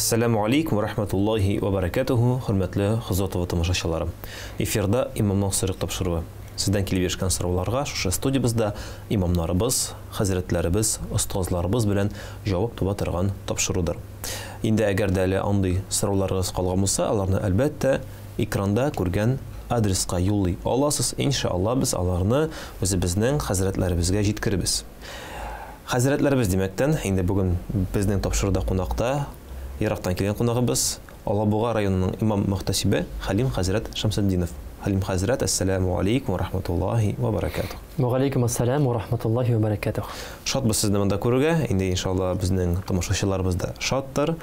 Әссәламү алейкум ва рахматуллахи ва баракатуху, хөрмәтле Хозур ТВ тамашачылары. Эфирда Имамнан сорыйк тапшыруы. Сездән килеп ирешкән сорауларга шушы студиябездә имамнарыбыз, хәзрәтләребез, остазларыбыз белән җавап таба торган тапшырудыр. Инде әгәр дә әле андый сорауларыгыз калган булса, аларны әлбәттә экранда күргән адреска юллый аласыз. Иншалла, без аларны үзебезнең хәзрәтләребезгә җиткеребез. Хәзрәтләребез димәктән, инде бүген безнең тапшыруда кунакта ерактан килгән кунагыбыз, Алабуга районының имам-мөхтәсибе Хәлим хәзрәт Шәмсетдинов. Хәлим хәзрәт, әссәләмү алейкум ва рахматуллаһи ва баракатуһ. Ва галейкум ассалам ва рахматуллаһи ва баракатуһ. Шатбыз сезне монда күрергә. Инде иншалла безнең тамашачыларыбыз да шаттыр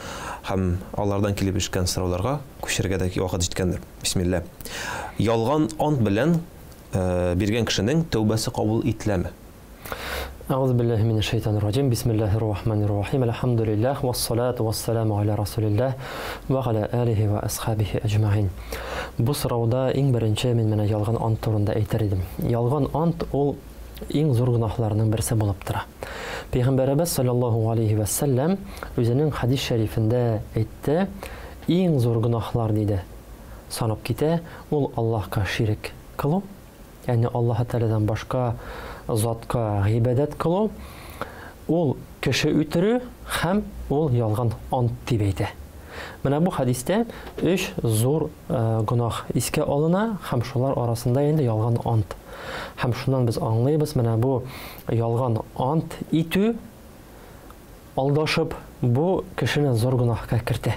һәм алардан килеп ирешкән сорауларга күчәргә дә вакыт җиткәндер. Бисмилла. Ялган ант белән биргән кешенең тәүбәсе кабул ителәме? Әгъузу биллаһи минәш шайтанир раҗим. Бисмиллаһир рахманир рахим. Әлхәмдүлилләһ вассалату вассаламу аля расулилләһ ва аля алихи ва асхабихи әҗмәгыйн. Бу сорауда иң беренче мин менә ялган ант турында әйтер идем. Ялган ант ул иң зур гөнаһларның берсе булып тора. Пәйгамбәребез саллаллаһу алейхи ва сәлләм үзенең хадис шәрифендә әйтте, иң зур гөнаһлар диде. Санап китә, ул Аллаһка ширек кылу, ягъни Аллаһы Тәгаләдән башка затка гыйбадәт кылу, ул кеше үтерү һәм ул ялган ант дип әйтә. Менә бу хәдистә өч зур э, гөнаһ искә алына һәм шулар арасында инде ялган ант. Һәм шуннан без аңлыйбыз, менә бу ялган ант итү Алдашып, бу кешене зур гөнаһка кертә.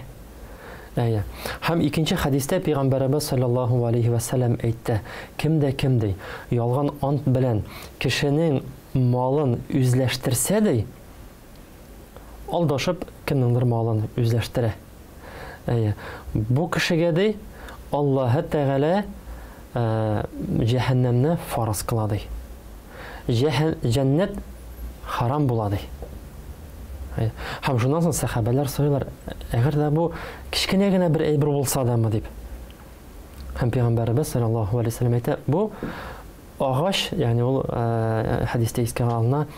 Әйе. Һәм икенче хәдистә пәйгамбәребез саллаллаһу алейһи вә сәлләм әйтте, Кем дә кем, ди, ялган ант белән кешенең малын үзләштерсә, ди, алдашып кемнеңдер малын үзләштерә. Әйе. Бу кешегә, ди, Аллаһы Тәгалә җәһәннәмне фарыз кыла, ди. Җәһән, җәннәт харам була, ди. Һәм шуннан соң сәхабәләр сорыйлар, әгәр дә бу кечкенә генә бер әйбер булса дамы дип. Һәм пәйгамбәребез саллаллаһу алейһи вәсәлләм әйтә, бу агач, ягъни ул хәдистә искә алына,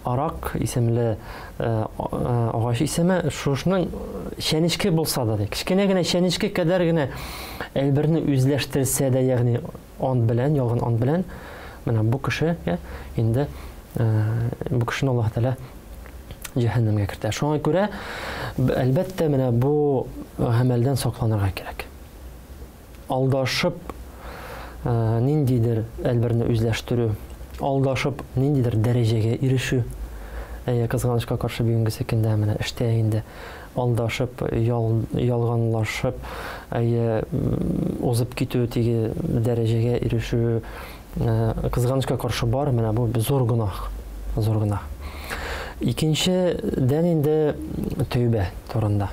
арак исемле агач исеме, шушының чәнечке булса да, ди, кечкенә генә чәнечке кадәр генә әйберне үзләштерсә дә, ягъни Ант белән, ялган ант белән, менә бу кеше инде бу кешене Аллаһ Тәгалә җәһәннәмгә кертә. Шуңа күрә, әлбәттә, менә бу гамәлдән сакланырга кирәк. Алдашып ниндидер әлберне үзләштерү, алдашып ниндидер дәрәҗәгә ирешү. Әйе, кызганычка каршы бүгенгесе көндә менә эштә инде алдашып, ял, ялганлашып, әйе, узып китү, теге дәрәҗәгә ирешү, э, кызганычка каршы бар, менә бу зур гөнаһ, зур гөнаһ. Икенчедән инде тәүбә турында.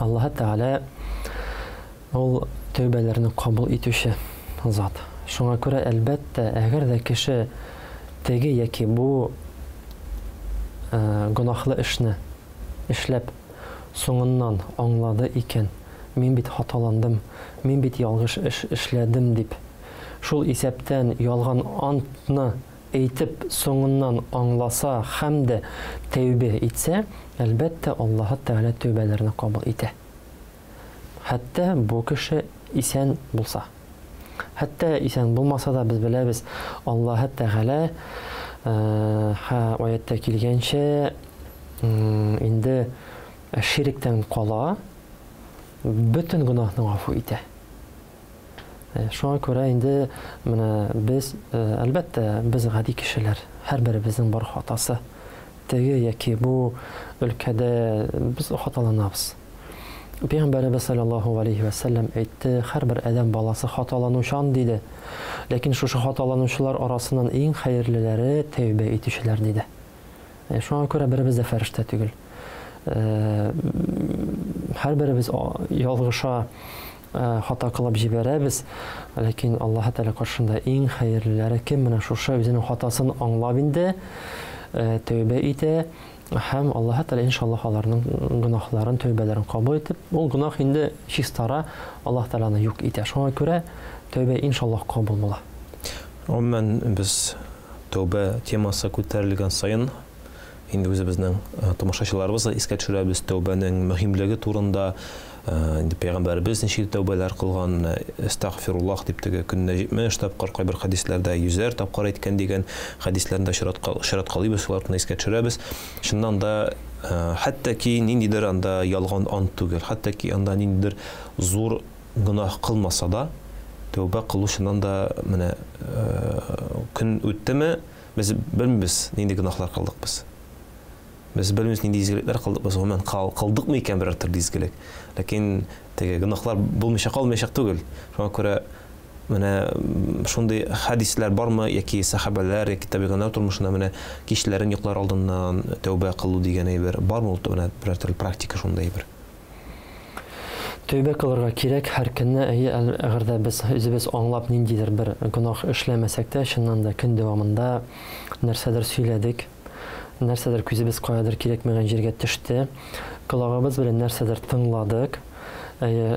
Аллаһ Тәгалә ул тәүбәләрне кабул итүче зат. Шуңа күрә, әлбәттә, әгәр дә кеше теге яки бу гөнаһлы эшне эшләп, соңыннан аңлады икән, мин бит хаталандым, мин бит ялгыш эш эшләдем дип, шул исәптән ялган антны әйтеп, соңыннан аңласа һәм дә тәүбә итсә, әлбәттә, Аллаһы Тәгалә тәүбәләрне кабул итә. Хәтта бу кеше исән булса. Хәтта исән булмаса да, без беләбез, Аллаһы Тәгалә, һә, аятьтә килгәнчә, инде ширектән кала, бөтен гөнаһны гафу итә. Шуңа күрә инде менә без, әлбәттә, без гади кешеләр, һәрберебезнең бар хатасы. Теге яки бу өлкәдә без хаталанабыз. Пәйгамбәребез саллаллаһу алейһи вә сәлләм әйтте, һәрбер адәм баласы хаталанучан, диде. Ләкин шушы хаталанучылар арасыннан иң хәерлеләре тәүбә итүчеләр, диде. Шуңа күрә беребез дә фәрештә түгел. Һәрберебез ялгыша, хата кылып җибәрәбез, ләкин Аллаһы Тәгалә каршында иң хәерлеләре кем? Менә шушы үзенең хатасын аңлап инде, тәүбә итә һәм Аллаһы Тәгалә иншаллаһ аларның гөнаһларын, тәүбәләрен кабул итеп, ул гөнаһ инде чистара, Аллаһ Тәгалә аны юк итә. Шуңа күрә тәүбә иншаллаһ кабул була. Гомумән, без тәүбә темасы күтәрелгән саен Инде үзебезнең тамашачыларыбызга искә төшерәбез тәүбәнең мөһимлеге турында. Инде пәйгамбәребез ничек тәүбәләр кылган, менә әстәгъфируллаһ дип теге көненә 70 тапкыр, кайбер хәдисләрдә йөзәр тапкыр әйткән дигән хәдисләрне дә очраткалыйбыз, шулар турында искә төшерәбез. Чыннан да, хәтта ки ниндидер анда ялган ант түгел, хәтта ки анда ниндидер зур гөнаһ кылмаса да, тәүбә кылу чыннан да менә көн үттеме, без белмибез, нинди гөнаһлар кылдык без. Без белмибез, нинди изгелекләр кылдык без, гомумән, кылдыкмы икән берәр төрле изгелек. Ләкин теге гөнаһлар булмыйча калмаячак түгел. Шуңа күрә менә шундый хәдисләр бармы, яки сәхабәләр, яки табигыннар тормышында менә кичләрен йоклар алдыннан тәүбә кылу дигән әйбер бармы ул, менә берәр төрле практика шундый әйбер? Тәүбә кылырга кирәк һәр көнне, әйе, әгәр дә без үзебез аңлап ниндидер бер гөнаһ эшләмәсәк тә, чыннан да көн дәвамында нәрсәдер сөйләдек, нәрсәдер күзебез каядыр кирәкмәгән җиргә төште, колагыбыз белән нәрсәдер тыңладык. Әйе,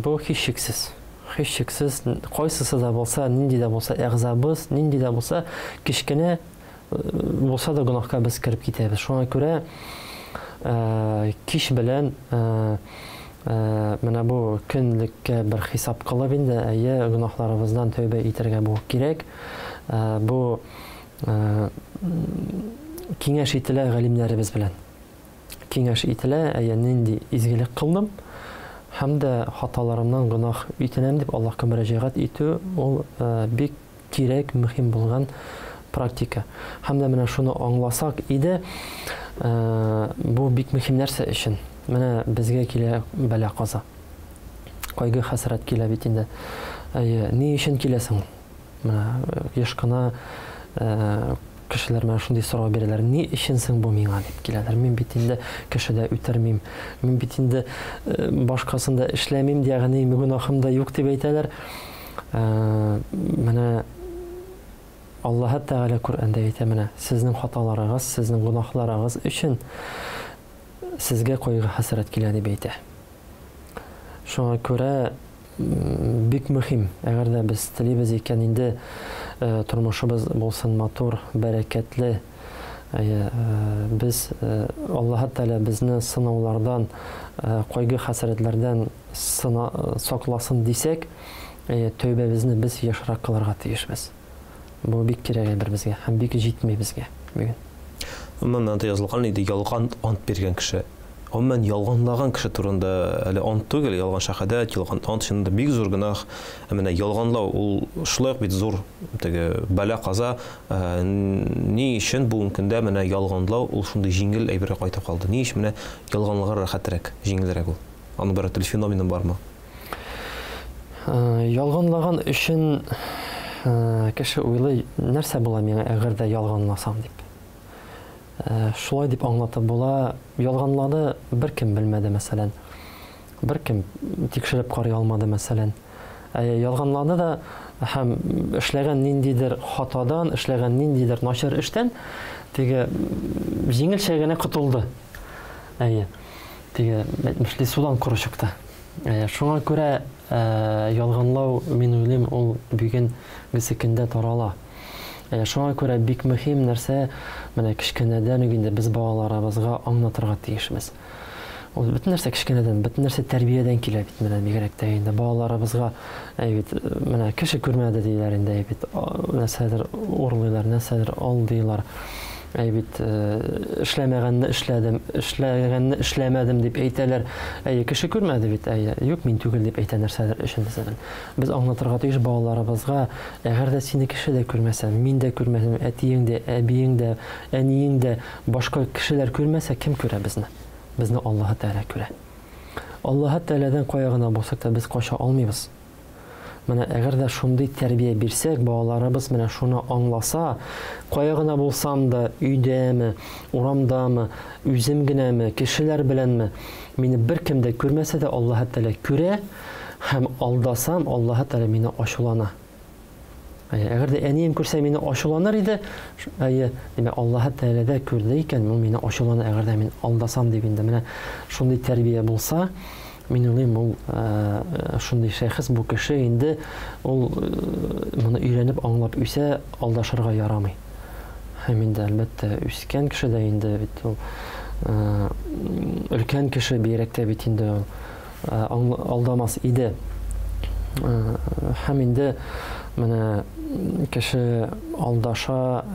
бу һичшиксез, һичшиксез кайсысы да булса, нинди дә булса әгъзабыз, нинди дә булса кечкенә булса да гөнаһка без кереп китәбез. Шуңа күрә кич белән менә бу көнлеккә бер хисап кылып инде, әйе, гөнаһларыбыздан тәүбә итәргә бу кирәк. Бу киңәш ителә галимнәребез белән. Киңәш ителә, әйе, нинди изгелек кылдым һәм дә хаталарымнан гөнаһ үтенәм дип Аллаһка мөрәҗәгать итү ул бик кирәк, мөһим булган практика. Һәм дә менә шуны аңласак иде, бу бик мөһим нәрсә өчен. Менә безгә килә бәла-каза. Кайгы-хәсрәт килә бит инде. Әйе, ни өчен килә соң? Менә еш кына кешеләр менә шундый сорау бирәләр. Ни өчен соң бу миңа дип киләләр. Мин бит инде кеше дә үтермим. Мин бит инде башкасын да эшләмим, ягъни гөнаһым да юк дип әйтәләр. Менә Аллаһы Тәгалә Коръәндә әйтә, менә сезнең хаталарыгыз, сезнең гөнаһларыгыз өчен сезгә кайгы-хәсрәт килә дип әйтә. Шуңа күрә бик мөһим, әгәр дә без телибез икән инде тормышыбыз булсын матур, бәрәкәтле, без Аллаһы Тәгалә безне сынаулардан, кайгы-хәсрәтләрдән сына, сакласын дисәк, тәүбәбезне без ешрак кылырга тиешбез. Бу бик кирәк әйбер безгә һәм бик җитми безгә бүген. Гомумән, анда язылган иде, ялган ант биргән кеше. Гомумән, ялганлаган кеше турында әле ант түгел, ялган шәһадәт, ялган ант чынында бик зур гөнаһ. Ә менә ялганлау ул шулай ук бит зур теге бәла-каза. Ни өчен бүгенге көндә менә ялганлау ул шундый җиңел әйбергә кайтып калды? Ни өчен менә ялганларга рәхәтрәк, җиңелрәк ул? Аның берәр төрле феномены бармы? Ялганлаган өчен кеше уйлый, нәрсә була миңа, әгәр дә ялганласам дип. Шулай дип аңлатып була, ялганлады, беркем белмәде, мәсәлән. Беркем тикшереп карый алмады, мәсәлән. Ялганлады да һәм эшләгән ниндидер хатадан, эшләгән ниндидер начар эштән теге җиңелчә генә котылды. Әйе. Теге әйтмешли судан коры чыкты. Шуңа күрә ялганлау, мин уйлыйм, ул бүгенгесе көндә тарала. Шуңа күрә бик мөһим нәрсә, менә кечкенәдән үк инде без балаларыбызга аңлатырга тиешбез. Ул бөтен нәрсә кечкенәдән, бөтен нәрсә тәрбиядән килә бит менә бигрәк тә инде балаларыбызга, әй бит, менә кеше күрмәде диләр инде, әй бит, нәрсәдер урлыйлар, нәрсәдер алдыйлар. Әй бит, эшләмәгәнне эшләдем, эшләгәнне эшләмәдем дип әйтәләр. Әйе, кеше күрмәде бит, әйе, юк, мин түгел дип әйтә нәрсәдер өчен мәсәлән. Без аңлатырга тиеш балаларыбызга, әгәр дә сине кеше дә күрмәсә, мин дә күрмәсәм, әтиең дә, әбиең дә, әниең дә, башка кешеләр күрмәсә, кем күрә безне? Безне Аллаһы Тәгалә күрә. Аллаһы Тәгаләдән кая гына булсак та без кача алмыйбыз. Менә әгәр дә шундый тәрбия бирсәк, балаларыбыз менә шуны аңласа, кая гына булсам да, өйдәме, урамдамы, үзем генәме, кешеләр беләнме, мине беркем дә күрмәсә дә, Аллаһы Тәгалә күрә һәм алдасам, Аллаһы Тәгалә мине ачулана. Әйе, әгәр дә әнием күрсә, мине ачуланыр иде. Әйе, димәк, Аллаһы Тәгалә дә күрде икән, ул мине ачулана, әгәр дә мин алдасам дип инде. Менә шундый тәрбия булса, Мин уйлыйм, ул шундый шәхес, бу кеше инде ул моны өйрәнеп, аңлап үсә, алдашырга ярамый. Һәм инде, әлбәттә, үскән кеше дә инде бит ул өлкән кеше бигрәк тә бит инде ул алдамас иде. Һәм инде менә кеше алдаша,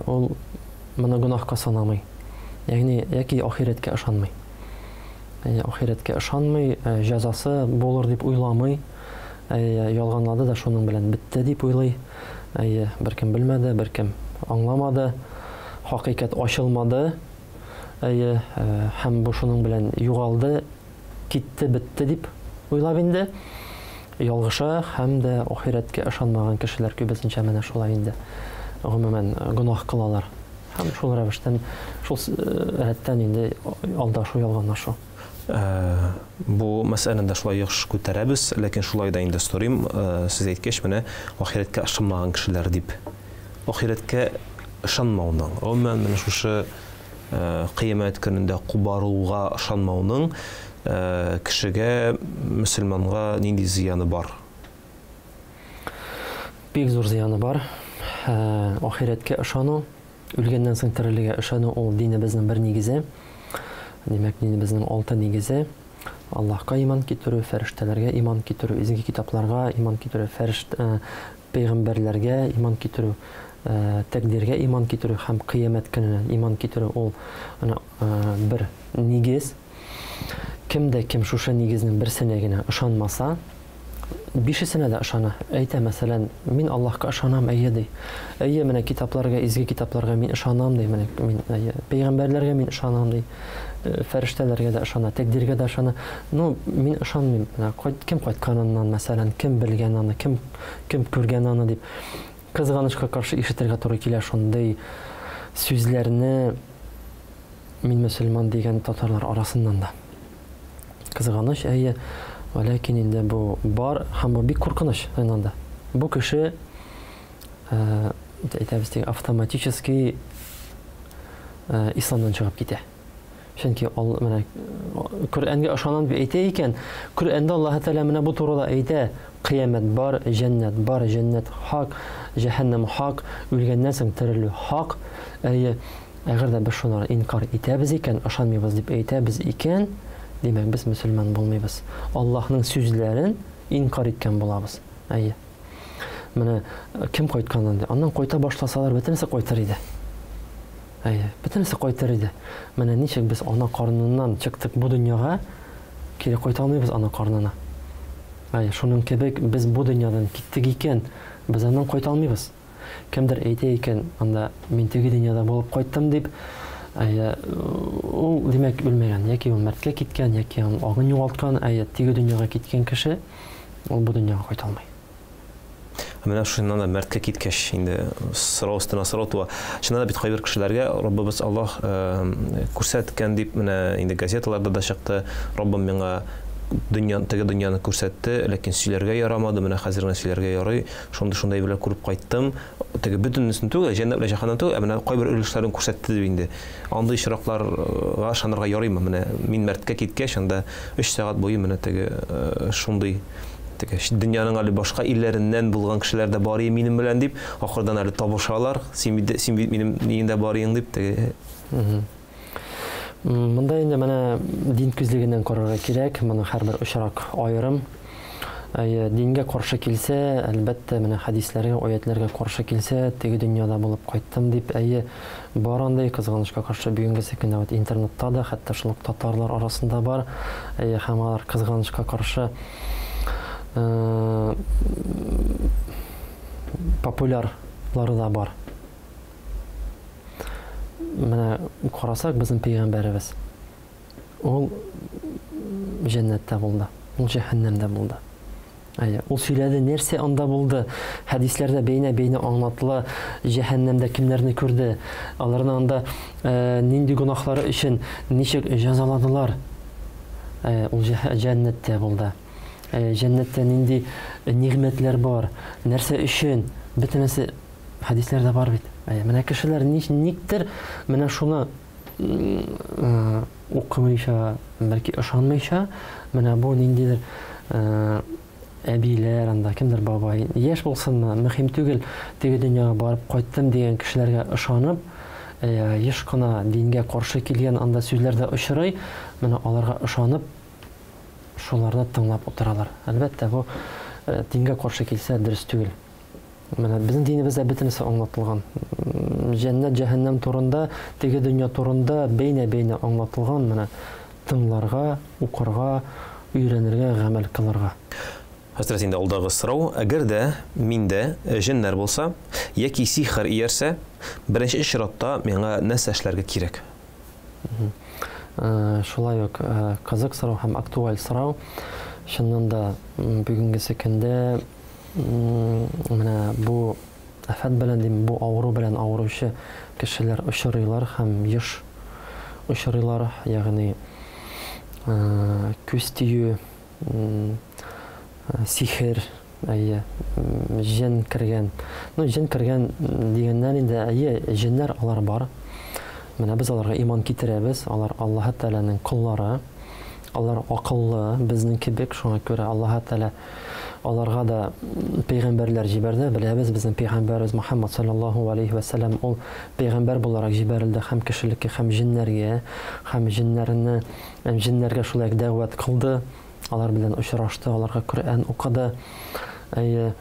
ул моны гөнаһка санамый. Ягъни яки ахирәткә ышанмый. Ахирәткә ышанмый, җәзасы булыр дип уйламый. Әйе, ялганлады да шуның белән бетте дип уйлый. Әйе, беркем белмәде, беркем аңламады. Хакыйкать ачылмады. Әйе, һәм бу шуның белән югалды, китте, бетте дип уйлап инде ялгыша һәм дә ахирәткә ышанмаган кешеләр күбесенчә менә шулай инде гомумән гөнаһ кылалар. Һәм шул рәвештән, шул рәттән инде алдашу, ялганлашу. Бу мәсьәләне дә шулай яхшы күтәрәбез, ләкин шулай да инде сорыйм, сез әйткәч, менә ахирәткә ышанмаган кешеләр дип. Ахирәткә ышанмауның, гомумән, менә шушы кыямәт көнендә кубаруга ышанмауның кешегә, мөселманга нинди зыяны бар? Бик зур зыяны бар. Ахирәткә ышану, үлгәннән соң терелүгә ышану ул динебезнең бер нигезе. Димәк, динебезнең алты нигезе. Аллаһка иман китерү, фәрештәләргә иман китерү, изге китапларга иман китерү, фәрештә пәйгамбәрләргә иман китерү, тәкъдиргә иман китерү һәм кыямәт көненә иман китерү ул ана бер нигез. Кем дә кем шушы нигезнең берсенә генә ышанмаса, бишесенә дә ышана. Әйтә, мәсәлән, мин Аллаһка ышанам, әйе, ди. Әйе, менә китапларга, изге китапларга мин ышанам, ди. Менә мин, әйе, пәйгамбәрләргә мин ышанам, ди. Фәрештәләргә дә ышана, тәкъдиргә дә ышана. Ну, мин ышанмыйм. Менә кем кайткан аннан, мәсәлән, кем белгән аны, кем кем күргән аны дип. Кызганычка каршы ишетергә туры килә шундый сүзләрне мин мөселман дигән татарлар арасыннан да. Кызганыч, әйе, ләкин инде бу бар һәм бу бик куркыныч чыннан да. Бу кеше, әйтәбез тик, автоматически исламнан чыгып китә. Чөнки ул менә Коръәнгә ышанам дип әйтә икән, Коръәндә Аллаһ Тәгалә менә бу турыда әйтә, кыямәт бар, җәннәт бар, җәннәт хак, җәһәннәм хак, үлгәннән соң терелү хак. Әйе, әгәр дә без шуны инкар итәбез икән, ышанмыйбыз дип әйтәбез икән, димәк, без мөселман булмыйбыз. Аллаһның сүзләрен инкар иткән булабыз. Әйе. Менә кем кайткан инде? Аннан кайта башласалар, бөтенесе кайтыр иде. Әйе, бөтенесе кайтыр иде. Менә ничек без ана карыныннан чыктык бу дөньяга, кире кайта алмыйбыз ана карынына. Әйе, шуның кебек без бу дөньядан киттек икән, без аннан кайта алмыйбыз. Кемдер әйтә икән, анда мин теге дөньяда булып кайттым дип, әйе, ул димәк үлмәгән, яки ул мәрткә киткән, яки ул агын югалткан, әйе, теге дөньяга киткән кеше ул бу дөньяга кайта алмый. Менә шуннан да мәрткә киткәч, инде сорау өстенә сорау туа. Чыннан да бит кайбер кешеләргә Раббыбыз Аллаһ күрсәткән дип, менә инде газеталарда да чыкты. Раббым миңа дөнья, теге дөньяны күрсәтте, ләкин сөйләргә ярамады, менә хәзер генә сөйләргә ярый. Шундый-шундый әйберләр күреп кайттым. Теге бөтенесен түгел, җәннәт белән җәһәннәм түгел, ә менә кайбер өлешләрен күрсәтте дип инде. Андый очракларга ышанырга ярыймы? Менә мин мәрткә киткәч, анда 3 сәгать буе менә теге шундый теге дөньяның әле башка илләреннән булган кешеләр дә бар иде минем белән дип, ахырдан әле табышалар, син бит син бит минем ниендә бар идең дип теге. Монда инде менә дин күзлегеннән карарга кирәк, моны һәрбер очрак аерым. Әйе, дингә каршы килсә, әлбәттә, менә хәдисләргә, аятләргә каршы килсә, теге дөньяда булып кайттым дип, әйе, бар андый, кызганычка каршы, бүгенгесе көндә вот интернетта да, хәтта шул ук татарлар арасында бар, әйе, һәм алар кызганычка каршы популярлары да бар. Менә карасак, безнең пәйгамбәребез, ул җәннәттә булды, ул җәһәннәмдә булды. Әйе, ул сөйләде, нәрсә анда булды. Хәдисләрдә бәйнә-бәйнә аңлатыла, җәһәннәмдә кемнәрне күрде, аларны анда э, нинди гөнаһлары өчен ничек җәзаладылар. Әйе, ул җәннәттә булды. Әйе, җәннәттә нинди нигъмәтләр бар, нәрсә өчен, бөтенесе хәдисләрдә бар бит. Әйе, менә кешеләр никтер менә шуны укымыйча, бәлки ышанмыйча, менә бу ниндидер әбиләр анда, кемдер бабай, яшь булсынмы, мөһим түгел, теге дөньяга барып кайттым дигән кешеләргә ышанып, еш кына дингә каршы килгән анда сүзләр дә очрый, менә аларга ышанып, шуларны тыңлап утыралар. Әлбәттә, бу дингә каршы килсә, дөрес түгел. Менә безнең динебездә бөтенесе аңлатылган. Җәннәт, җәһәннәм турында, теге дөнья турында бәйнә-бәйнә аңлатылган. Менә тыңларга, укырга, өйрәнергә, гамәл кылырга. Хәзрәт, инде алдагы сорау, әгәр дә миндә җеннәр булса, яки сихер иярсә, беренче чиратта миңа нәрсә эшләргә кирәк? Шулай ук кызык сорау һәм актуаль сорау. Чыннан да, бүгенгесе көндә менә бу афәт белән дим, бу авыру белән авыручы кешеләр очрыйлар һәм еш очрыйлар, ягъни күз тию, сихер, әйе, җен кергән. Ну, җен кергән дигәннән инде, әйе, җеннәр алар бар. Менә без аларга иман китерәбез, алар Аллаһы Тәгаләнең коллары. Алар акыллы, безнең кебек, шуңа күрә Аллаһы Тәгалә аларга да пәйгамбәрләр җибәрде. Беләбез, безнең пәйгамбәребез Мухаммад саллаллаһу алейхи ва сәлләм ул пәйгамбәр буларак җибәрелде һәм кешелеккә, һәм җеннәргә, һәм җеннәрне, һәм җеннәргә шулай ук дәгъват кылды, алар белән очрашты, аларга Коръән укыды. Әйе,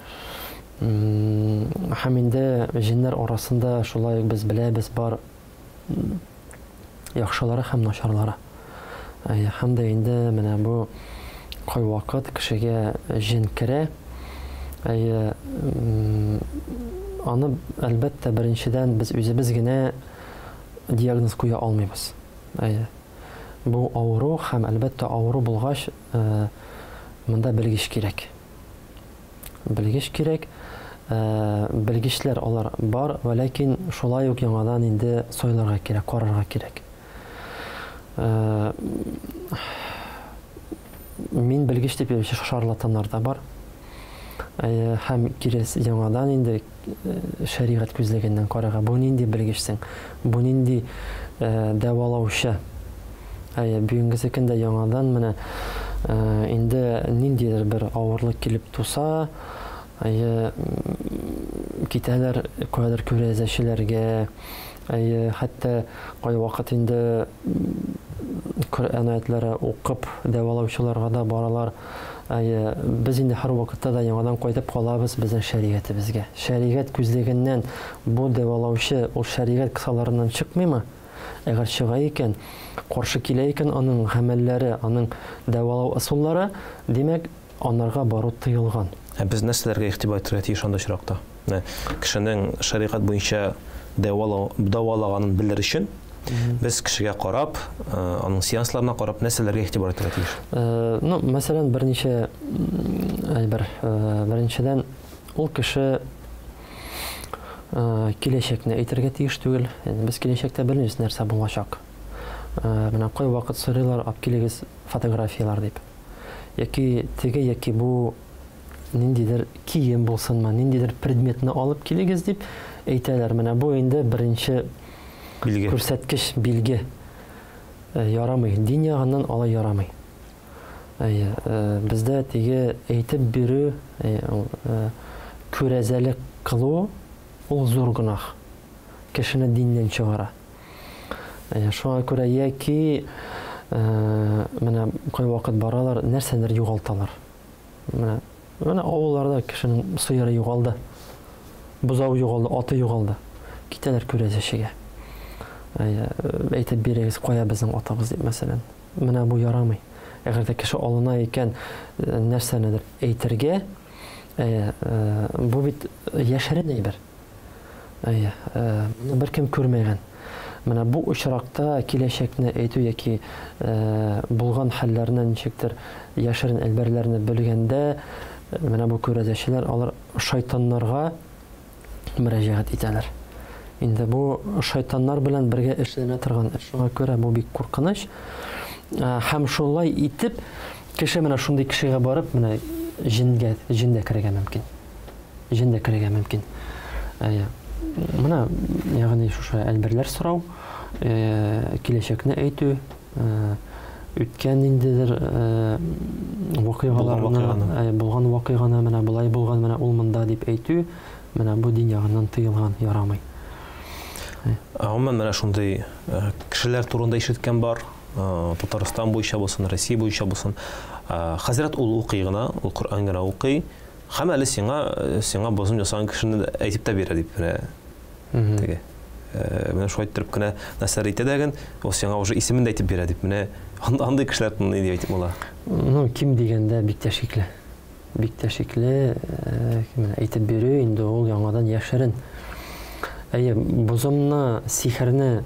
һәм инде җеннәр арасында шулай ук без беләбез, бар яхшылары һәм начарлары. Һәм дә инде менә бу кайвакыт кешегә җен керә. Әйе, аны, әлбәттә, беренчедән без үзебез генә диагноз куя алмыйбыз. Әйе. Бу авыру һәм, әлбәттә, авыру булгач, монда белгеч кирәк. Белгеч кирәк. Белгечләр алар бар, вә ләкин шулай ук яңадан инде сайларга кирәк, карарга кирәк. Мин белгеч дип йөрүче шарлатаннар да бар. Һәм кирес яңадан инде шәригать күзлегеннән карарга. Бу нинди белгечсең? Бу нинди дәвалаучы? Әйе, бүгенгесе көндә яңадан менә инде ниндидер бер авырлык килеп туса, әйе, китәләр каядыр күрәзәчеләргә, әйе, хәтта кайвакыт инде Коръән аятлары укып дәвалаучыларга да баралар. Әйе, без инде һәрвакытта да яңадан кайтып калабыз безнең шәригатебезгә. Шәригать күзлегеннән бу дәвалаучы ул шәригать кысаларыннан чыкмыймы? Әгәр чыга икән, каршы килә икән аның гамәлләре, аның дәвалау ысуллары, димәк, анарга бару тыелган. Ә без нәрсәләргә игътибар итәргә тиеш андый очракта? Менә кешенең шәригать буенча дәвалау, дәвалаганын белер өчен без кешегә карап, аның сеансларына карап нәрсәләргә игътибар итәргә тиеш? Ну, мәсәлән, берничә әйбер. Беренчедән, ул кеше киләчәкне әйтергә тиеш түгел. Ягъни без киләчәктә белмибез нәрсә булачак. Менә кайвакыт сорыйлар, алып килегез фотографияләр дип. Яки теге яки бу ниндидер кием булсынмы, ниндидер предметны алып килегез дип әйтәләр. Менә бу инде беренче билге. Күрсәткеч, билге. Ярамый. Дин ягыннан алай ярамый. Әйе, бездә теге әйтеп бирү, күрәзәлек кылу ул зур гөнаһ. Кешене диннән чыгара. Әйе, шуңа күрә яки менә кайвакыт баралар, нәрсәдер югалталар. Менә, менә авылларда кешенең сыеры югалды. Бозау югалды, аты югалды. Китәләр күрәзәчегә. Әйе, әйтеп бирегез, кая безнең атыбыз дип, мәсәлән. Менә бу ярамый. Әгәр дә кеше алына икән, нәрсәнедер әйтергә, әйе, бу бит яшерен әйбер. Әйе, моны беркем күрмәгән. Менә бу очракта киләчәкне әйтү яки булган хәлләрне ничектер яшерен әйберләрне белгәндә, менә бу күрәзәчеләр алар шайтаннарга мөрәҗәгать итәләр. Инде бу шайтаннар белән бергә эшләнә торган эш. Шуңа күрә бу бик куркыныч. Һәм шулай итеп кеше менә шундый кешегә барып, менә җенгә, җен дә керергә мөмкин. Җен дә керергә мөмкин. Әйе. Менә, ягъни шушы әйберләр сорау, киләчәкне әйтү, үткән ниндидер вакыйгаларны, булган вакыйганы, менә болай булган, менә ул монда дип әйтү, менә бу дин ягыннан тыелган, ярамый. Гомумән, менә шундый кешеләр турында ишеткән бар, Татарстан буенча булсын, Россия буенча булсын. Хәзрәт ул укый гына, ул Коръән генә укый. Һәм әле сиңа, сиңа бозым ясаган кешене дә әйтеп тә бирә дип менә. Теге. Менә шулай иттереп кенә нәрсәләр әйтә дә ген, ул сиңа уже исемен дә әйтеп бирә дип. Менә андый кешеләр турында ни дип әйтеп була? Ну, ким дигәндә бик тә шикле. Бик тә шикле, менә әйтеп бирү инде ул яңадан яшерен. Әйе, бозымны, сихерне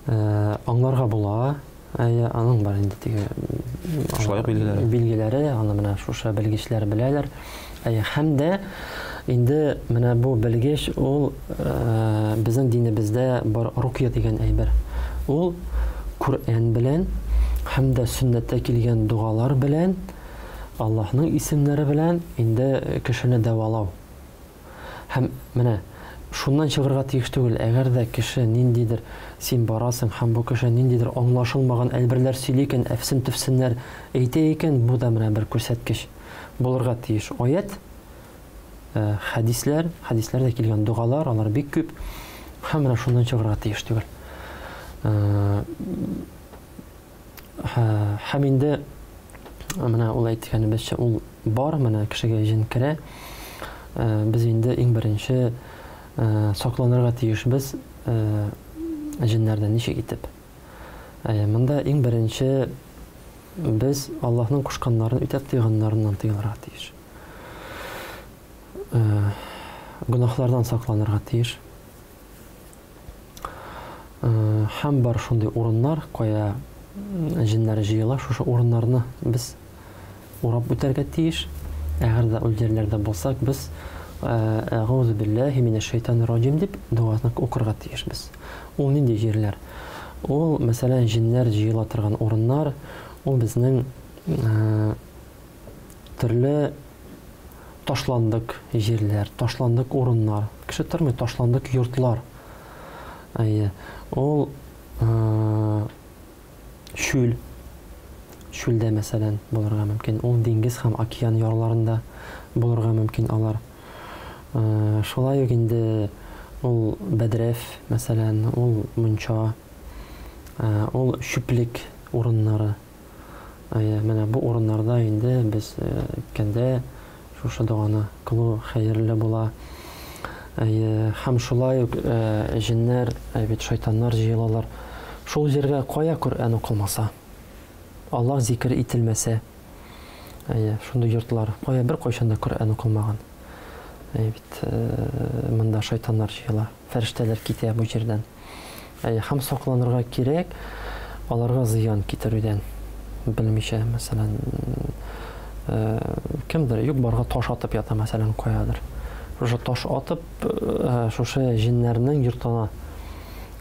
аңларга була. Әйе, аның бар инде теге шулай ук билгеләре. Билгеләре, аны менә шушы белгечләр беләләр. Әйе, һәм дә инде менә бу белгеч ул безнең динебездә бар рукья дигән әйбер. Ул Коръән белән һәм дә сөннәттә килгән догалар белән Аллаһның исемнәре белән инде кешене дәвалау. Һәм менә шуннан чыгырга тиеш түгел, әгәр дә кеше ниндидер, син барасың һәм бу кеше ниндидер аңлашылмаган әйберләр сөйли икән, әфсен-төфсеннәр әйтә икән, бу да менә бер күрсәткеч булырга тиеш. Аять, хәдисләр, хәдисләрдә килгән догалар, алар бик күп. Һәм менә шуннан чыгырга тиеш түгел. Һәм инде менә ул әйткәнебезчә, ул бар, менә кешегә җен керә. Без инде иң беренче сакланырга тиешбез җеннәрдән ничек итеп. Монда иң беренче без Аллаһның кушканнарын үтәп тыйганнарыннан тыелырга тиеш. Гөнаһлардан сакланырга тиеш. Һәм бар шундый урыннар, кая җеннәр җыела, шушы урыннарны без урап үтәргә тиеш. Әгәр дә ул җирләрдә булсак, без Әгъузу биллаһи минәш шайтанир раҗим дип догасын укырга тиешбез. Ул нинди җирләр? Ул, мәсәлән, җеннәр җыела торган урыннар, ул безнең төрле ташландык җирләр, ташландык урыннар, кеше тормый, ташландык йортлар. Әйе, ул чүл, чүлдә, мәсәлән, булырга мөмкин. Ул диңгез һәм океан ярларында булырга мөмкин алар. Шулай ук инде ул бәдрәф, мәсәлән, ул мунча, ул чүплек урыннары. Әйе, менә бу урыннарда инде без әйткәндә шушы доганы кылу хәерле була. Әйе, һәм шулай ук җеннәр, бит шайтаннар җыелалар. Шул җиргә кая Коръән укылмаса, Аллаһ зикер ителмәсә, әйе, шундый йортлар, кая беркайчан да Коръән укылмаган. Әйе бит, монда шайтаннар җыела, фәрештәләр китә бу җирдән. Әйе, һәм сакланырга кирәк аларга зыян китерүдән. Белмичә, мәсәлән, кемдер юк барга таш атып ята, мәсәлән, каядыр. Шушы таш атып, шушы җеннәрнең йортына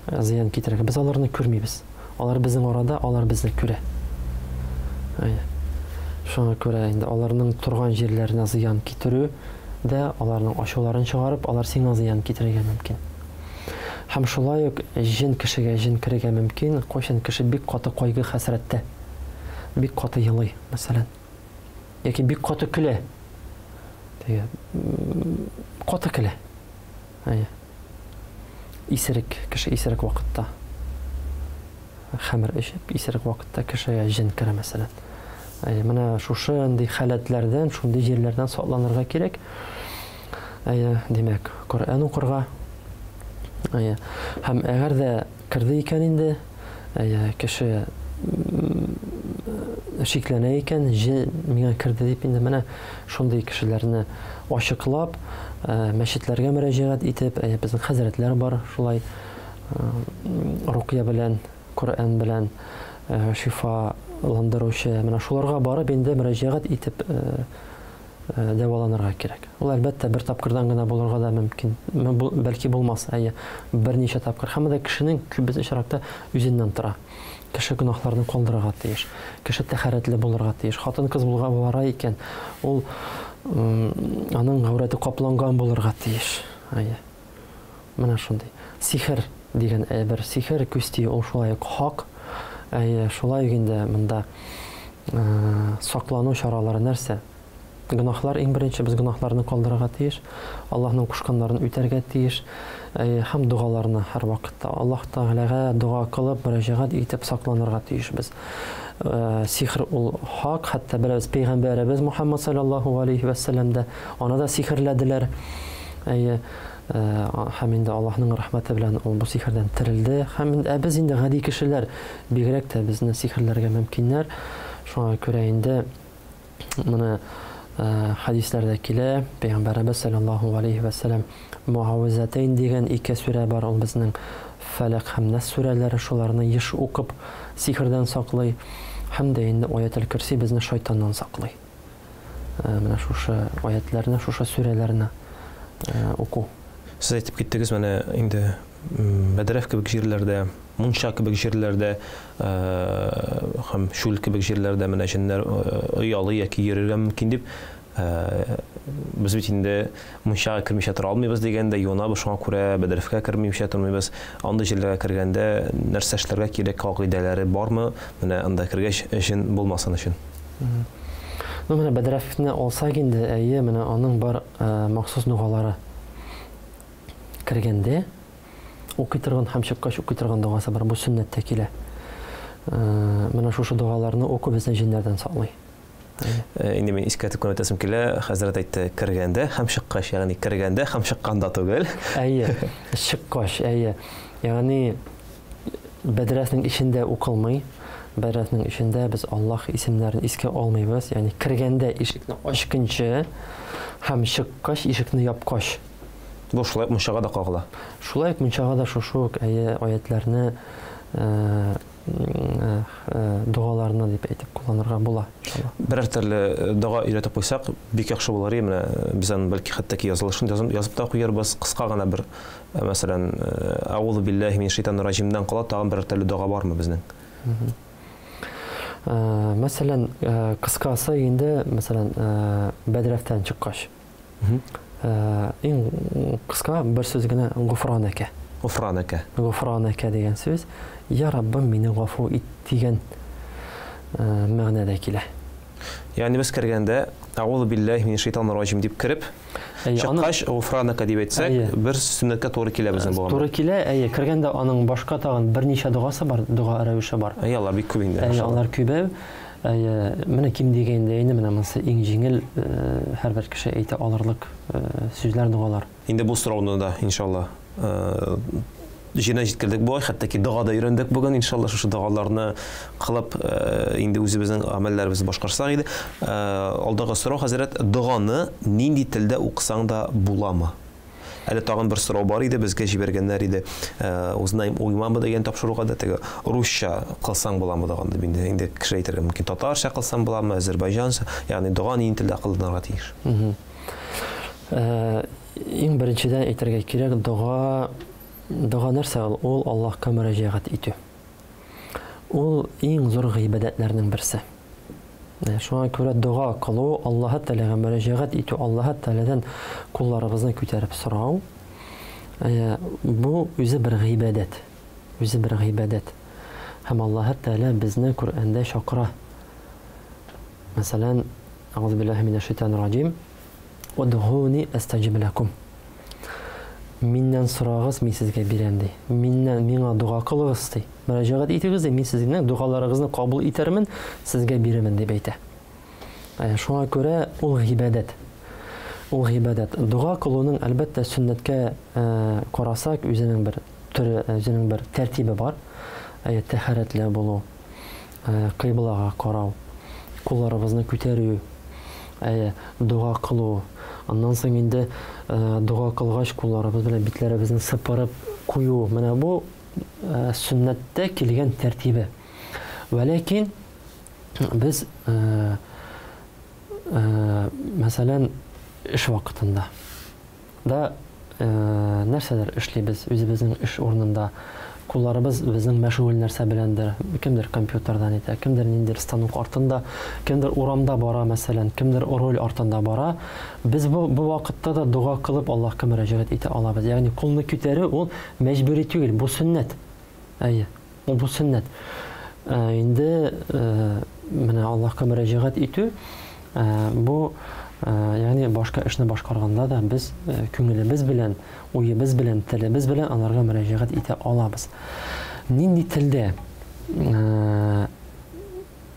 зыян китерергә. Без аларны күрмибез. Алар безнең арада, алар безне күрә. Әйе. Шуңа күрә инде аларның торган җирләренә зыян китерү дә, аларның ачуларын чыгарып, алар сиңа зыян китерергә мөмкин. Һәм шулай ук җен кешегә җен керергә мөмкин, кайчан кеше бик каты кайгы-хәсрәттә, бик каты елый, мәсәлән. Яки бик каты көлә. Теге каты көлә. Әйе. Исерек, кеше исерек вакытта. Хәмер эчеп, исерек вакытта кешегә җен керә, мәсәлән. Әйе, менә шушы андый халәтләрдән, шундый җирләрдән сакланырга кирәк. Әйе, димәк, Коръән укырга. Әйе. Һәм әгәр дә керде икән инде, әйе, кеше шикләнә икән, җен миңа керде дип инде менә шундый кешеләрне ачыклап, мәчетләргә мөрәҗәгать итеп, әйе, безнең хәзрәтләр бар шулай рукъя белән, Коръән белән шифаландыручы, менә шуларга барып инде мөрәҗәгать итеп дәваланырга кирәк. Ул, әлбәттә, бер тапкырдан гына булырга да мөмкин. Бәлки булмас, әйе, берничә тапкыр. Һәм дә кешенең күп очракта үзеннән тора. Кеше гөнаһларны калдырырга тиеш. Кеше тәһарәтле булырга тиеш. Хатын-кыз булга бара икән, ул аның гаурәте капланган булырга тиеш. Әйе. Менә шундый. Сихер дигән әйбер, сихер, күз тию, ул шулай ук хак. Әйе, шулай ук инде монда саклану чаралары нәрсә? Гөнаһлар иң беренче без гөнаһларны калдырырга тиеш, Аллаһның кушканнарын үтәргә тиеш, һәм догаларны һәрвакытта Аллаһ Тәгаләгә дога кылып, мөрәҗәгать итеп сакланырга тиешбез. Сихер ул хак, хәтта беләбез, пәйгамбәребез Мухаммад саллаллаһу алейхи вә сәлләм дә аны да сихерләделәр. Әйе, һәм инде Аллаһның рәхмәте белән ул бу сихердән терелде. Һәм инде, ә без инде гади кешеләр, бигрәк тә безне сихерләргә мөмкиннәр. Шуңа күрә инде Моны хәдисләрдә килә, Пәйгамбәребез саллаллаһу алейһи вә сәлләм Муаввизатәйн дигән ике сүрә бар, ул безнең Фәләк һәм Нәс сүрәләре, шуларны еш укып сихердән саклый. Һәм дә инде Аятел-Көрси безне шайтаннан саклый. Менә шушы аятьләрне, шушы сүрәләрне уку. Сез әйтеп киттегез, менә инде бәдрәф кебек җирләрдә, мунча кебек җирләрдә һәм чүл кебек җирләрдә менә җеннәр оялый яки йөрергә мөмкин дип, без бит инде мунчага кермичә тора алмыйбыз дигәндә юынабыз, шуңа күрә бәдрәфкә кермичә тормыйбыз. Андый җирләргә кергәндә нәрсә эшләргә кирәк, кагыйдәләре бармы? Менә анда кергәч җен булмасын өчен. Ну, менә бәдрәфне алсак инде, әйе, менә аның бар махсус догалары. Кергәндә укый торган һәм чыккач укый торган догасы бар, бу сөннәттә килә. Менә шушы догаларны уку безне җеннәрдән саклый. Инде мин искәртеп кенә үтәсем килә, хәзрәт әйтте, кергәндә һәм чыккач, ягъни кергәндә һәм чыкканда түгел. Әйе, чыккач, әйе. Ягъни бәдрәфнең эчендә укылмый. Бәдрәфнең эчендә без Аллаһ исемнәрен искә алмыйбыз. Ягъни кергәндә ишекне ачкынчы һәм чыккач ишекне япкач. Бу шулай ук мунчага да кагыла. Шулай ук мунчага да шушы ук әйе аятьләрне, догаларны дип әйтеп кулланырга була, иншалла. Берәр төрле дога өйрәтеп куйсак, бик яхшы булыр иде. Менә без аны бәлки хәтта ки язылышын язып та куярбыз. Кыска гына бер, мәсәлән, Әгъузу биллаһи минәш шайтанир раҗимнән кала тагын берәр төрле дога бармы безнең? Мәсәлән, кыскасы инде, мәсәлән, бәдрәфтән чыккач. Иң кыска бер сүз генә гуфранәкә. Гуфранәкә. Гуфранәкә дигән сүз, Я Раббым, мине гафу ит дигән мәгънәдә килә. Ягъни без кергәндә Әгъузу биллаһи минәш шайтанир раҗим дип кереп, чыккач гуфранәкә дип әйтсәк, бер сөннәткә туры килә безнең бу. Туры килә, әйе. Кергәндә аның башка тагын берничә догасы бар, дога рәвеше бар. Әйе, алар бик күп инде. Әйе, алар күбәү. Әйе, менә ким дигәндә инде менә монысы иң җиңел, һәрбер кеше әйтә алырлык сүзләр, догалар. Инде бу сорауны да, иншалла, җиренә җиткердек бугай, хәтта ки дога да өйрәндек бүген, иншалла, шушы догаларны кылып, инде үзебезнең гамәлләребезне башкарсак иде. Алдагы сорау, хәзрәт, доганы нинди телдә укысаң да буламы? Әле тагын бер сорау бар иде, безгә җибәргәннәр иде. Узнаем у имама дигән тапшыруга да теге русча кылсаң буламы дигән дип инде, инде кеше әйтергә мөмкин. Татарча кылсаң буламы, әзербайҗанча, ягъни дога нинди телдә кылынырга тиеш? Иң беренчедән әйтергә кирәк, дога, дога нәрсә ул? Ул Аллаһка мөрәҗәгать итү. Ул иң зур гыйбадәтләрнең берсе. Шуңа күрә дога кылу, Аллаһы Тәгаләгә мөрәҗәгать итү, Аллаһы Тәгаләдән кулларыбызны күтәреп сорау, бу үзе бер гыйбадәт. Үзе бер гыйбадәт. Һәм Аллаһы Тәгалә безне Коръәндә чакыра. Мәсәлән, Әгъузу биллаһи минәш шайтанир раҗим. Удгуни астаҗиб ләкум. Миннән сорагыз, мин сезгә бирәм, ди. Миннән, миңа дога кылыгыз, ди. Мөрәҗәгать итегез, ди, мин сезнең догаларыгызны кабул итәрмен, сезгә бирермен, дип әйтә. Шуңа күрә ул гыйбадәт. Ул гыйбадәт. Дога кылуның, әлбәттә, сөннәткә карасак, үзенең бер төре, үзенең бер тәртибе бар. Тәһарәтле булу, кыйблага карау, кулларыбызны күтәрү, әйе, дога кылу. Аннан соң инде дога кылгач, кулларыбыз белән битләребезне сыпырып кую. Менә бу сөннәттә килгән тәртибе. Вәләкин без, мәсәлән, эш вакытында да нәрсәдер эшлибез үзебезнең эш урынында. Кулларыбыз безнең мәшгуль нәрсә беләндер. Кемдер компьютердан итә, кемдер ниндидер станок артында, кемдер урамда бара, мәсәлән, кемдер руль артында бара. Без бу, бу вакытта да дога кылып Аллаһка мөрәҗәгать итә алабыз. Ягъни кулны күтәрү ул мәҗбүри түгел, бу сөннәт. Әйе, ул бу сөннәт. Инде менә Аллаһка мөрәҗәгать итү бу, ягъни башка эшне башкарганда да без күңелебез белән, уебыз белән, телебез белән аларга мөрәҗәгать итә алабыз. Нинди телдә?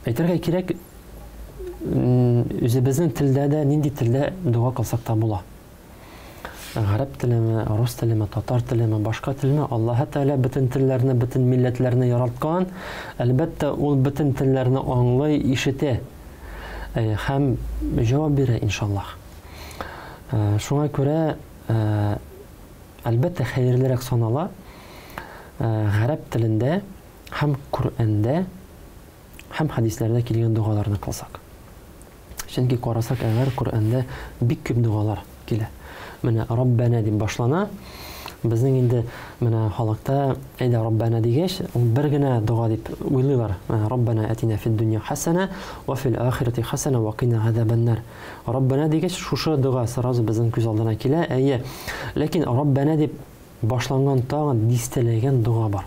Әйтергә кирәк, үзебезнең телдә дә нинди телдә дога кылсак та була. Гарәп телеме, рус телеме, татар телеме, башка телме, Аллаһы Тәгалә бөтен телләрне, бөтен милләтләрне яралткан. Әлбәттә, ул бөтен телләрне аңлый, ишетә. Һәм җавап бирә, иншаллаһ. Шуңа күрә, әлбәттә, хәерлерәк санала гарәп телендә һәм Коръәндә һәм хәдисләрдә килгән догаларны кылсак. Чөнки карасак әгәр Коръәндә бик күп догалар килә. Менә Раббәнә дип башлана. Безнең инде менә халыкта әйдә Раббәнә дигәч, ул бер генә дога дип уйлыйлар. Раббәнә әтинә фид дөнья хәсәнә ва фил ахирати хәсәнә ва кина газабаннар. Раббәнә дигәч, шушы дога сразу безнең күз алдына килә. Әйе. Ләкин Раббәнә дип башланган тагын дистәләгән дога бар.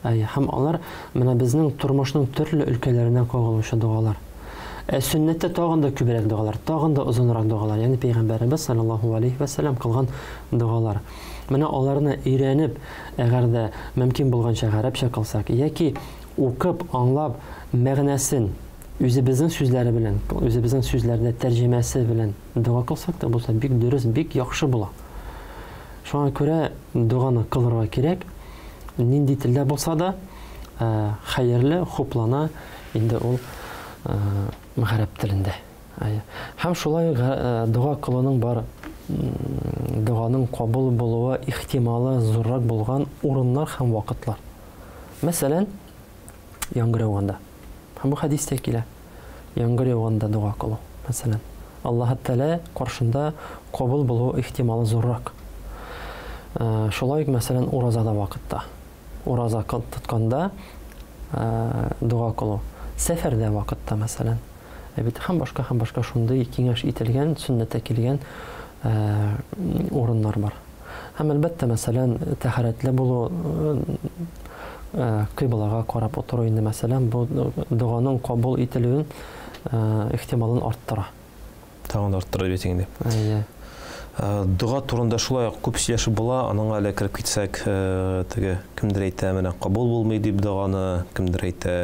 Әйе, һәм алар менә безнең тормышның төрле өлкәләренә кагылучы догалар. Ә сөннәттә тагын да күбрәк догалар, тагын да озынрак догалар, ягъни пәйгамбәребез саллаллаһу алейһи вә сәлләм кылган догалар. Менә аларны өйрәнеп, әгәр дә мөмкин булганча гарәпчә кылсак, яки укып, аңлап, мәгънәсен үзебезнең сүзләре белән, үзебезнең сүзләрдә тәрҗемәсе белән дога кылсак та булса, бик дөрес, бик яхшы була. Шуңа күрә доганы кылырга кирәк. Нинди телдә булса да, хәерле, хуплана инде ул гарәп телендә. Һәм шулай дога кылуның бар доганың кабул булуы ихтималы зуррак булган урыннар һәм вакытлар. Мәсәлән, яңгыр яуганда. Һәм бу хәдистә килә. Яңгыр яуганда дога кылу, мәсәлән. Аллаһ Тәгалә каршында кабул булу ихтималы зуррак. Шулай ук, мәсәлән, уразада вакытта. Ураза тотканда дога кылу. Сәфәрдә вакытта, мәсәлән. Ә бит һәм башка, һәм башка шундый киңәш ителгән, сөннәттә килгән урыннар бар. Һәм әлбәттә, мәсәлән, тәһарәтле булу, кыйблага карап утыру инде, мәсәлән, бу доганың кабул ителүен ихтималын арттыра. Тагын да арттыра бит инде. Әйе. Дога турында шулай ук күп сөйләшеп була, аның әле кереп китсәк, теге кемдер әйтә, менә кабул булмый дип доганы, кемдер әйтә,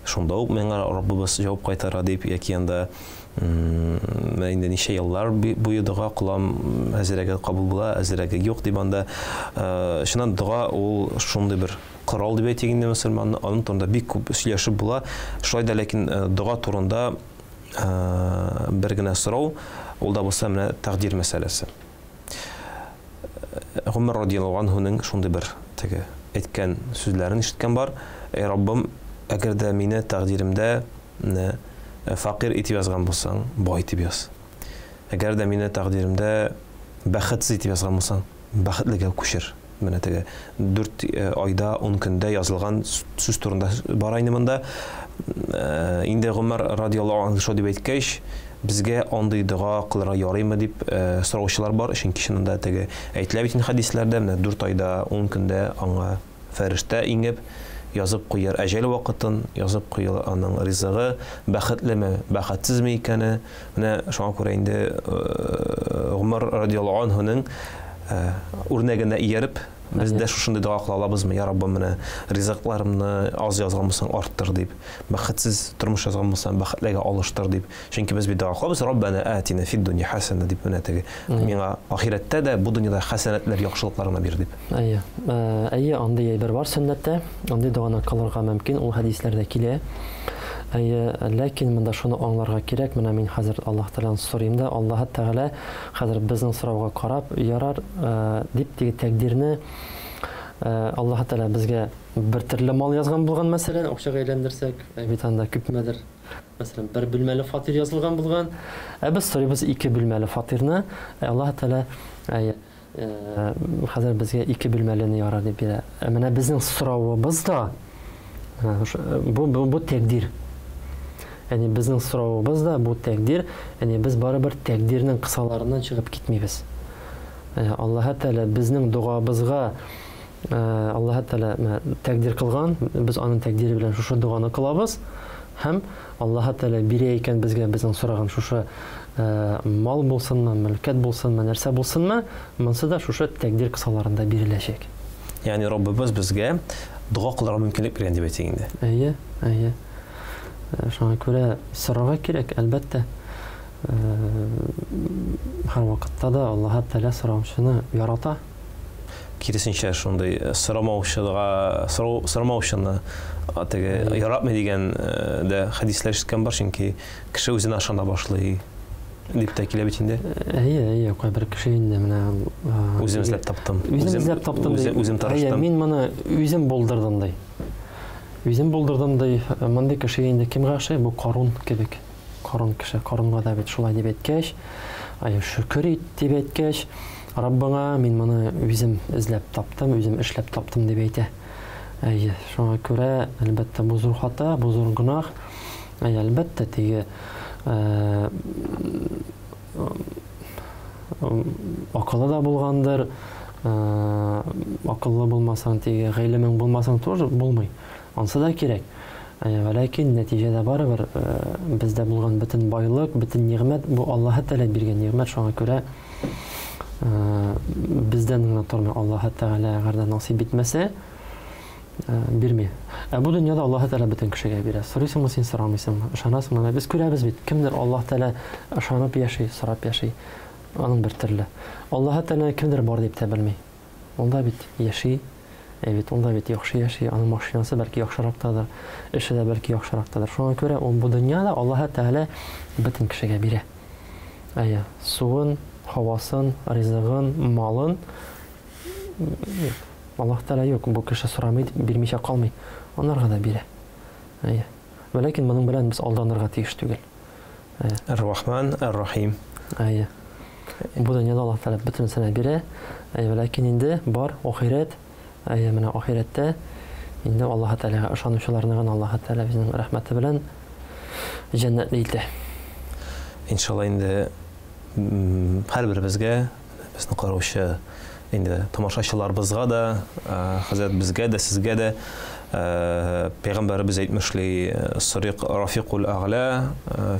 шунда ук миңа Раббыбыз җавап кайтара дип, яки анда менә инде ничә еллар буе дога кылам, әзерәге кабул була, әзерәге юк дип анда. Чыннан дога ул шундый бер корал дип әйтик инде мөселманны, аның турында бик күп сөйләшеп була. Шулай да ләкин дога турында бер генә сорау, ул да булса менә тәкъдир мәсьәләсе. Гомәр радияллаһу анһуның шундый бер теге әйткән сүзләрен ишеткән бар. Эй Раббым, әгәр дә мине тәкъдиремдә менә фәкыйрь итеп язган булсаң, бай итеп яз. Әгәр дә мине тәкъдиремдә бәхетсез итеп язган булсаң, бәхетлегә күчер. Менә теге 4 айда, 10 көндә язылган сүз турында бара инде монда. Инде Гомәр радияллаһу анһу шулай дип әйткәч, безгә андый дога кылырга ярыймы дип сораучылар бар, чөнки чынында теге әйтелә бит инде хәдисләрдә, менә 4 айда, 10 көндә аңа фәрештә иңеп, язып куяр әҗәл вакытын, язып куяр аның ризыгы, бәхетлеме, бәхетсезме икәне. Менә шуңа күрә инде Гомәр радияллаһу анһуның үрнәгенә ияреп, без дә шушындый дога кыла алабызмы? Я Раббым, менә ризыкларымны аз язган булсаң, арттыр дип, бәхетсез тормыш язган булсаң, бәхетлегә алыштыр дип. Чөнки без бит дога кылабыз, Раббана атина фид дөнья хәсәнә дип, менә теге миңа ахирәттә дә, бу дөньяда хәсәнәтләр, яхшылыклар гына бир дип. Әйе. Әйе, андый әйбер бар сөннәттә. Андый доганы кылырга мөмкин, ул хәдисләрдә килә. Әйе, ләкин монда шуны аңларга кирәк, менә мин хәзер Аллаһ Тәгаләдән сорыйм да, Аллаһ Тәгалә хәзер безнең сорауга карап, ярар, дип теге тәкъдирне Аллаһ Тәгалә безгә бер төрле мал язган булган, мәсәлән, акчага әйләндерсәк, бит анда күпмедер, мәсәлән, бер бүлмәле фатир язылган булган. Ә без сорыйбыз ике бүлмәле фатирны, ә Аллаһ Тәгалә, әйе, хәзер безгә ике бүлмәлене ярар дип бирә. Ә менә безнең соравыбыз да бу, бу, бу тәкъдир. Ягъни безнең соравыбыз да бу тәкъдир, ягъни без барыбер тәкъдирнең кысаларыннан чыгып китмибез. Аллаһ Тәгалә безнең догабызга Аллаһ Тәгалә менә тәкъдир кылган, без аның тәкъдире белән шушы доганы кылабыз һәм Аллаһ Тәгалә бирә икән безгә безнең сораган шушы мал булсынмы, мөлкәт булсынмы, нәрсә булсынмы, монсы да шушы тәкъдир кысаларында биреләчәк. Ягъни Раббыбыз безгә дога кылырга мөмкинлек биргән дип әйтик инде. Әйе, әйе. Шуңа күрә сорарга кирәк, әлбәттә. Һәрвакытта да Аллаһ Тәгалә сораучыны ярата. Киресенчә, шундый сорамаучыга, сорау, сорамаучыны теге яратмый дигән дә хәдисләр ишеткән бар, чөнки кеше үзенә ышана башлый дип тә килә бит инде. Әйе, әйе, кайбер кеше инде менә үзем эзләп таптым. Үзем эзләп таптым. Үзем, үзем тырыштым. Әйе, мин моны үзем булдырдым ди. Үзем булдырдым ди. Мондый кеше инде кемгә ошый? Бу Карун кебек. Карун кеше, Карунга да бит шулай дип әйткәч, ай, шөкер ит дип әйткәч, Раббыңа мин моны үзем эзләп таптым, үзем эшләп таптым дип әйтә. Әйе, шуңа күрә, әлбәттә, бу зур хата, бу зур гөнаһ. Әйе, әлбәттә, теге акылы да булгандыр, акыллы булмасаң, теге гыйлемең булмасаң тоже булмый. Ансы да кирәк. Вәләкин нәтиҗәдә барыбер бездә булган бөтен байлык, бөтен нигъмәт бу Аллаһы Тәгалә биргән нигъмәт, шуңа күрә бездән генә тормый, Аллаһы Тәгалә әгәр дә насыйп итмәсә, бирми. Ә бу дөньяда Аллаһы Тәгалә бөтен кешегә бирә. Сорыйсыңмы син, сорамыйсыңмы? Ышанасыңмы? Без күрәбез бит, кемдер Аллаһ Тәгалә ышанып яши, сорап яши. Аның бер төрле. Аллаһы Тәгалә кемдер бар дип тә белми. Ул да бит яши, ә бит ул да бит яхшы яши, аның машинасы бәлки яхшырак тадыр, эше дә бәлки яхшырак тадыр. Шуңа күрә ул бу дөньяда Аллаһы Тәгалә бөтен кешегә бирә. Әйе, суын, һавасын, ризыгын, малын Аллаһ Тәгалә юк, бу кеше сорамый дип бирмичә калмый. Анарга да бирә. Әйе. Вәләкин моның белән без алданырга тиеш түгел. Эр-Рахман, Эр-Рахим. Әйе. Бу дөньяда Аллаһ Тәгалә бөтенесенә бирә. Әйе, ләкин инде бар ахирәт. Әйе, менә ахирәттә инде Аллаһ Тәгаләгә ышанучыларны гына Аллаһ Тәгалә үзенең рәхмәте белән җәннәтле итә. Иншалла инде һәрберебезгә безне караучы инде тамашачыларыбызга да, хәзрәт безгә дә, сезгә дә пәйгамбәребез әйтмешли, сорыйк Рафикул Әгъла,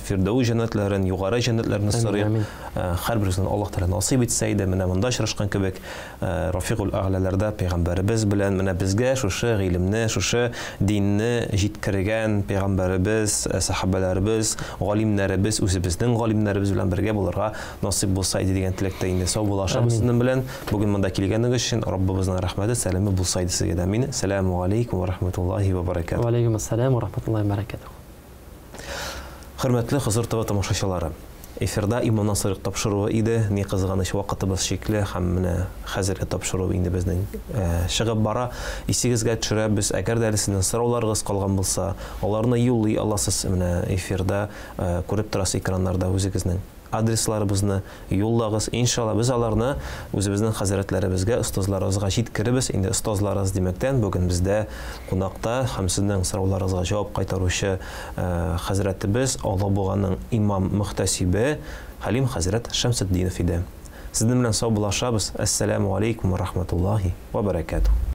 Фирдәүс җәннәтләрен, югары җәннәтләрне сорыйк. Һәрберебезнең Аллаһ Тәгалә насыйп итсә иде, менә монда очрашкан кебек, Рафикул Әгълаларда пәйгамбәребез белән менә безгә шушы гыйлемне, шушы динне җиткергән пәйгамбәребез, сәхабәләребез, галимнәребез, үзебезнең галимнәребез белән бергә булырга Насыйп булса иде дигән теләктә инде саубуллашабыз сезнең белән. Бүген монда килгәнегез өчен Раббыбызның рәхмәте, сәламе булса иде сезгә дә. Амин. Сәламү алейкум ва рахматуллаһи ва баракатуһ. Ва алейкум ассалам ва рахматуллаһи ва баракатуһ. Хөрмәтле Хозур ТВ тамашачылары! Эфирда Иманнан сорыйк тапшыруы иде. Ни кызганыч, вакытыбыз чикле һәм менә хәзерге тапшыру инде безнең чыгып бара. Исегезгә төшерәбез, әгәр дә әле сезнең сорауларыгыз калган булса, аларны юллый аласыз менә эфирда күреп торасыз экраннарда үзегезнең адресларыбызны юллагыз. Иншалла, без аларны үзебезнең хәзрәтләребезгә, остазларыбызга җиткеребез. Инде остазларыбыз димәктән, бүген бездә кунакта һәм сезнең сорауларыгызга җавап кайтаручы хәзрәтебез, Алабуганың имам-мөхтәсибе Хәлим хәзрәт Шәмсетдинов иде. Сезнең белән саубуллашабыз. Әссәләмү алейкум ва рахматуллаһи ва бәрәкәтүһ.